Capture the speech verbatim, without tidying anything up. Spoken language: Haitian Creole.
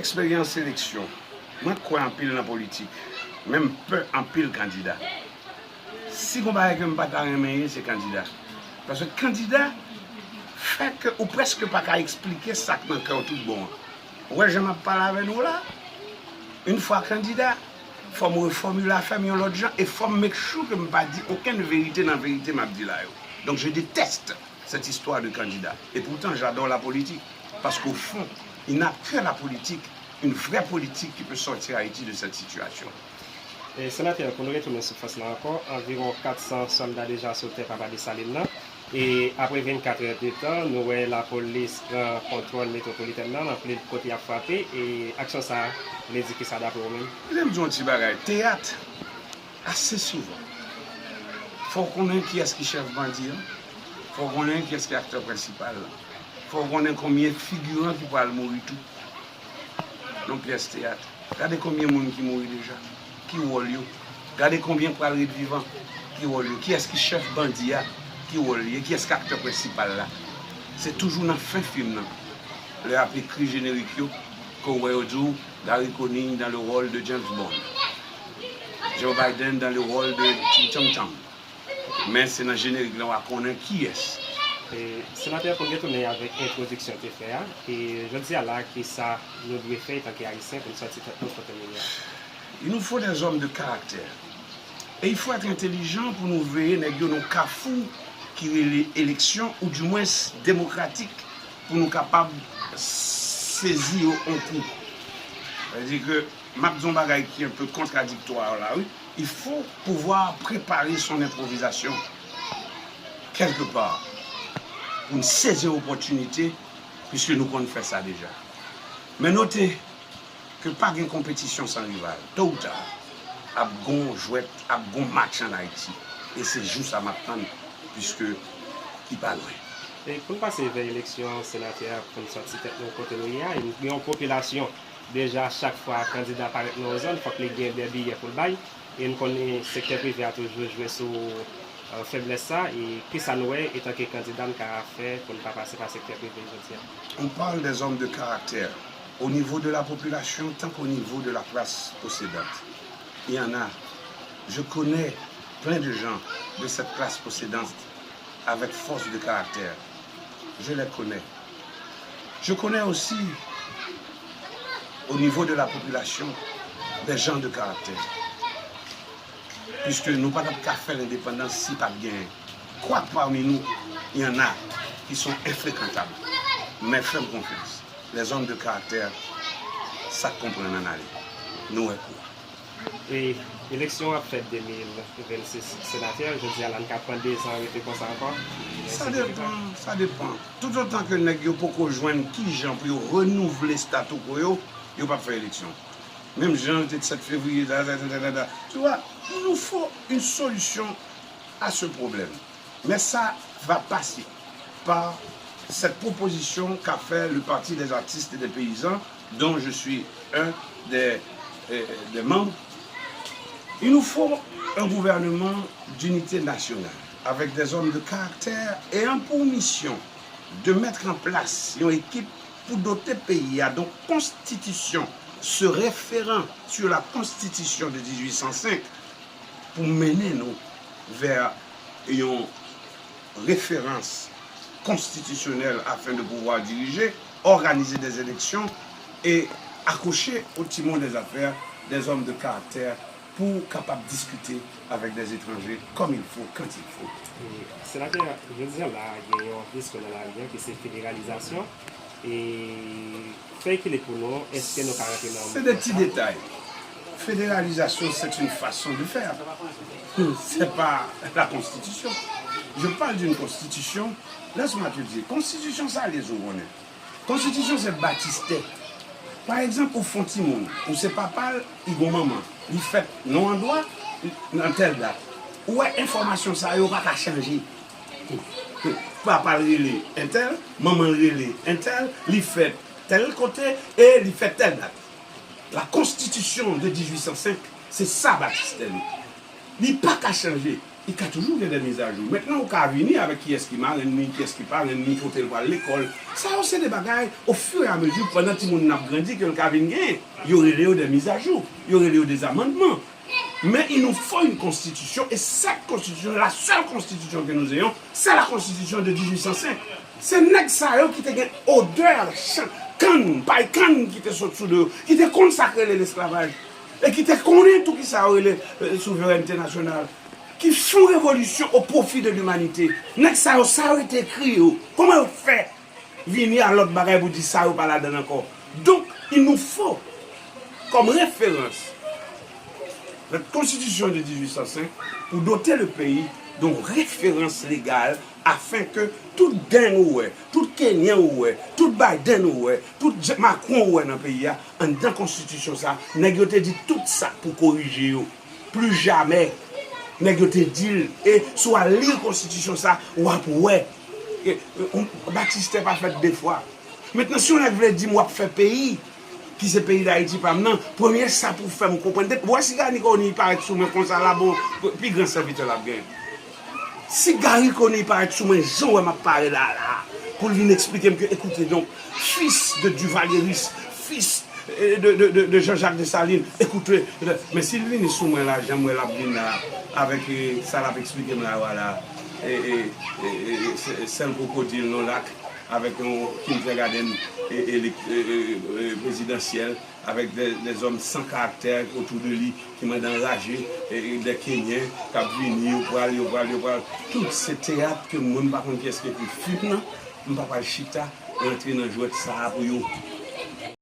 Eksperyans eleksyon. Mwen kwè anpil nan politik, men m pè anpil kandida. Si gon bagay ke m pa ta renmen ye, se kandida. Paske kandida fè ke ou prèske pa ka eksplike sa k nan kè w tout bon an. Ou wè jan m ap pale avè nou la? Yon fwa kandida, fò m refòmile afè m yon lòt jan e fò m make sure ke m pa di okenn verite nan verite m ap di la yo. Donc je déteste cette histoire de candidat. Et pourtant, j'adore la politique. Parce qu'au fond, il n'a que la politique, une vraie politique qui peut sortir Haïti de cette situation. E, Senatè, pou nou retounen sou fòs la ankò, anviwon kat san sòlda deja sou tè Papa Desalin nan. E apre vennkat è de tan, nou wè lapolis pran kontwòl metwopolitèn nan, anpil kote y ap frape. E aksyon sa a vle di kisa dapre ou menm? Kite m di w yon ti bagay. Teyat, ase souvan, fò w konnen kiyès ki chèf bandi an, fò w konnen kiyès ki aktè prensipal la, fò w konnen konbyen figiran ki pral mouri tou nan pyès teyat. Gade konbyen moun ki mouri deja, ki wòl yo. Gade konbyen k pral ret vivan, ki wòl yo. Kiyès ki chèf bandi a, ki wòl li ye, kiyès ki aktè prensipal la. Se toujou nan fen fim nan, lè y ap ekri jenerik yo, ke w wè yo di w Gary Conille dans le rôle de James Bond, Joe Biden dans le rôle de Ching Chong Chong. Men se nan jenerik la w a konnen kiyès. E, Senatè, pou n retounen avèk entwodiksyon w te fè a, e jodi a la, kisa nou dwe fè etanke Ayisyen pou n sòti tèt nou kote nou ye a? Il nous faut des hommes de caractère. Et il faut être intelligent pou nou veye nèg yo nan kafou ki rele eleksyon, ou dimwens demokratik, pou nou kapab sezi yo on kou. Sa vle di ke m ap di yon bagay ki un peu contradictoire la, wi. Il faut pouvoir préparer son improvisation quelque part pou n sezi opòtinite, puisque nou konn fè sa deja. Men note ke pa gen konpetisyon san rival. To ou ta, ap gon jwèt, ap gon match ann Ayiti. E se jou sa m ap tann, puisque li pa lwen. E pou n pase vè eleksyon, Senatè, pou n sòti tèt nou kote nou ye a, e n gen yon popilasyon deja chak fwa kandida parèt nan yon zòn, fòk li gen dè biyè pou l bay. E n konnen sektè prive a toujou jwe sou euh, feblès sa, e kisa nou wè etanke kandida n ka fè pou n pa pase pa sektè prive jodi a? On parle des hommes de caractère. Au niveau de la population, tant qu'au niveau de la classe possédante, il y en a. Je connais plein de gens de cette classe possédante avec force de caractère. Je les connais. Je connais aussi, au niveau de la population, des gens de caractère. Puisque nou pa t ap ka fè lendepandans si pa t genyen. Quoique parmi nous, il y en a qui sont infréquentables. Men fè m konfyans. Les hommes de caractère, sa k konprann ann ale. Nou wè kou a. E eleksyon ap fèt de mil vennsis, Senatè, jodi a la n ka pran dezan rete konsa ankò? Sa depann, sa depann. Toutotan ke nèg yo poko jwenn kijan pou yo renouvle statu quo yo, yo p ap fè eleksyon. Menm jan l te sèt fevriye, da, da, da, da, da, da. Tu vois, il nous faut une solution à ce problème. Mais ça va passer par cette proposition qu'a fait le Parti des artistes et des paysans, dont je suis un des, euh, des membres. Il nous faut un gouvernement d'unité nationale, avec des hommes de caractère ayant pour mission de mettre en place une équipe pour doter le pays d'une constitution se référant sur la constitution de dix-huit cent cinq pour mener nous vers une référence constitutionnelle afin de pouvoir diriger, organiser des élections et accrocher au timon des affaires des hommes de caractère pour capable discuter avec des étrangers comme il faut, quand il faut. Senatè, jodi a la, gen yon diskou nan lari a ki se federalizasyon. E fè ekilib pou nou, èske nou ka rantre nan mouvman sa? C'est des petits détails. Fédéralisation, c'est une façon de faire. C'est pas la constitution. Je parle d'une constitution. Laisse-moi te dire, konstitisyon sa, les ou konnen. Konstitisyon se batistè. Pa egzanp, ou fon timoun, ou se papa l, li gon manman. Li fèt non an dwa, nan tèl dat. Ou wè enfòmasyon sa yo pa ka chanje. Papa l rele entèl, manman l rele entèl, li fèt tèl kote e li fèt tèl dat. La constitution de dix-huit cent cinq, se sa batistè li. Li pa ka chanje. Li ka toujou gen de mizajou. Mentnan, ou ka vini avèk kiyès ki marenn li, kiyès ki parenn li, kote l pral lekòl. Sa yo se de bagay, ofiramezi, pandan timoun nan ap grandi, ke l ka vin genyen. Yo rele yo de mizajou, yo rele yo de zamandman. Mais il nous faut une constitution, et cette constitution, la seule constitution que nous ayons, c'est la constitution de dix-huit cent cinq. Se nèg sa yo ki te gen odè chan, kann, pay kann ki te sot sou do yo, ki te konn sa k rele lesklavaj, e ki te konnen tou ki sa yo rele, euh, souverènte nasyonal, ki fè yon revolisyon au profit de l'humanité. Nèg sa yo, sa yo rete ekri yo. Kòman yo fè vini a lòt bagay pou di sa yo pa ladann ankò? Donc, il nous faut comme référence la constitution de dix-huit cent cinq pour doter le pays d'une référence légale afin que tout gang ou wè, tout Kenyan ou wè, tout Biden ou wè, tout Macron ou wè nan peyi a, anndan konstitisyon sa, nèg yo te di tout sa pou korije yo. Pli jamè. Nèg yo te di l. E si w al li konstitisyon sa, w ap wè. E, e, Batistè pa fèt de fwa. Mentnan, si yon nèg vle di m w ap fè peyi, ki se peyi Dayiti pa m nan, premye sa pou fè m konprann. W wè si Gary Conille parèt sou mwen konsa la, bon, pi gran sèvitè l ap gen. Si Gary Conille parèt sou mwen, jan w wè m ap pale la, la, pou l vin eksplike m ke, écoutez donc, fils de Duvaliéris, fils, euh, de, de, de, de Jean-Jacques Dessalines, écoutez, men si l vini sou mwen la, jan m wè l ap vin la, avèk, euh, sa l ap eksplike m la, voilà, e, e, e, e, sè-, sèl kwokodil nan lak, avèk yon kindergarten, e, e, e, e, e, prezidansyèl, avec des, des hommes sans caractère autour de li, ki mande anraje, e, e, des Kenyens, k ap vini, yo pral, yo pral, yo pral. Tout se teyat ke mwen, m pa konn kiyès ki ekri fim nan, m pa pral chita, rantre nan jwèt sa a pou yo.